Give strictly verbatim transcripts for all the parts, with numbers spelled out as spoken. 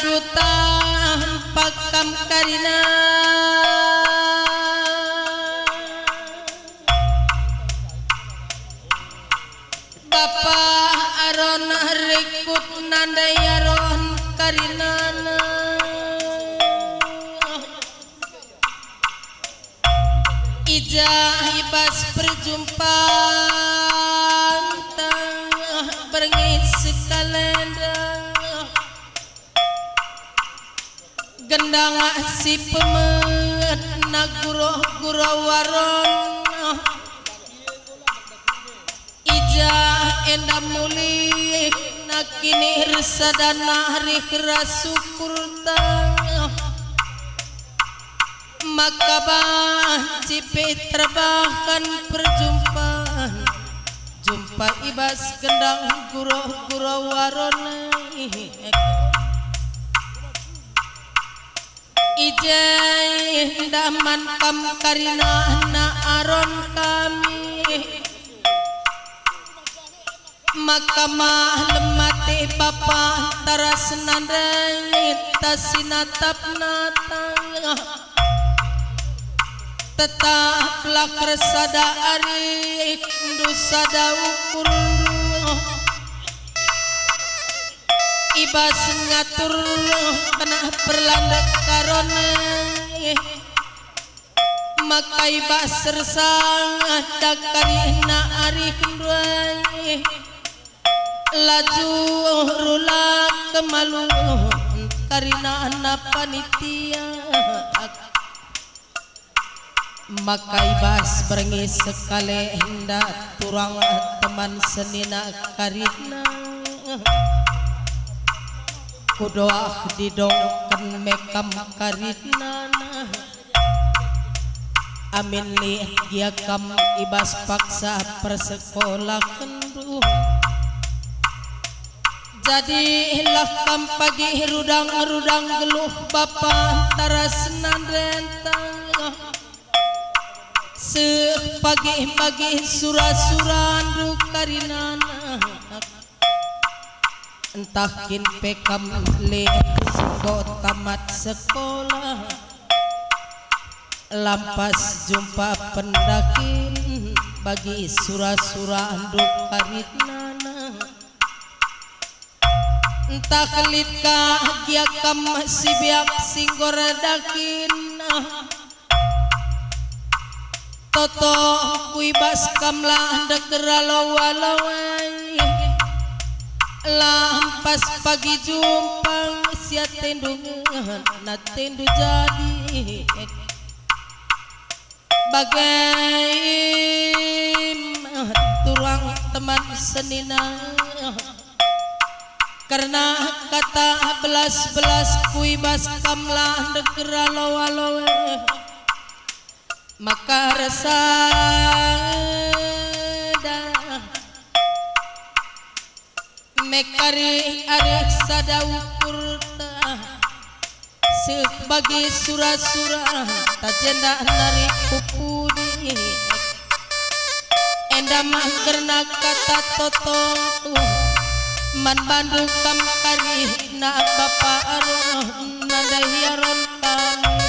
Juta pakam karina. Bapa Aron rikut nandai Aron karinana. I ja i bas perjumpanta berngi sekalenda. Gendang si pemet na guro-guro Aron. I ja enda mulihna kinir sada nari ras ukurta. Maka banci pe terbahan perjumpaan, jumpa i bas gendang guro-guro Aron. I ja enda man kam karinana Aron kami. Maka malem ate bapa ras nandai ta sinatap-natap. Tetaplah ersada arindu sada ukurndu. I bas ngatur kena perlandek Aron e, maka i bas ersada karina arihndu e, laju rula kemalu karinana panitia. Maka i bas berngi sekalenda turang teman senina karina. Kudoah didongken me kam karinana. Amin lit gia kam i bas paksa persekolakenndu. Jadilah kam pagi rudang-rudang geluh bapa ras nandenta. Seh pagi-pagi sura-surandu karinana. Ntah kin pe kam lit enggo tamat sekolah. Lampas jumpa pendahin bagi sura-surandu karinana. Ntah lit ka gia kam si biak si enggo erdahin. Toto ku i bas kam landek alo-alo e. Lampas pagi jumpang si atendu ngena atendu jadi. Bage turang teman senina. Kerna kata belas-belas ku i bas kam landek alo-alo e. Maka ersada me kari arih sada ukurta. Seh bagi sura-sura ta jenda nari ku pudi. Enda mah kerna kata totongku man bandu kam karina bapa Aron nandai Aron kami.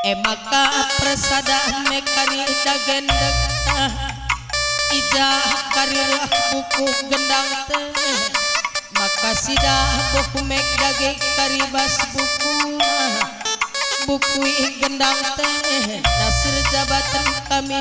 E maka persadan me kari dage ndekta, i ja kari reh buku gendangta, maka sidah buku me dage kari bas bukuna, buku i gendangta, nasir jabaten kami.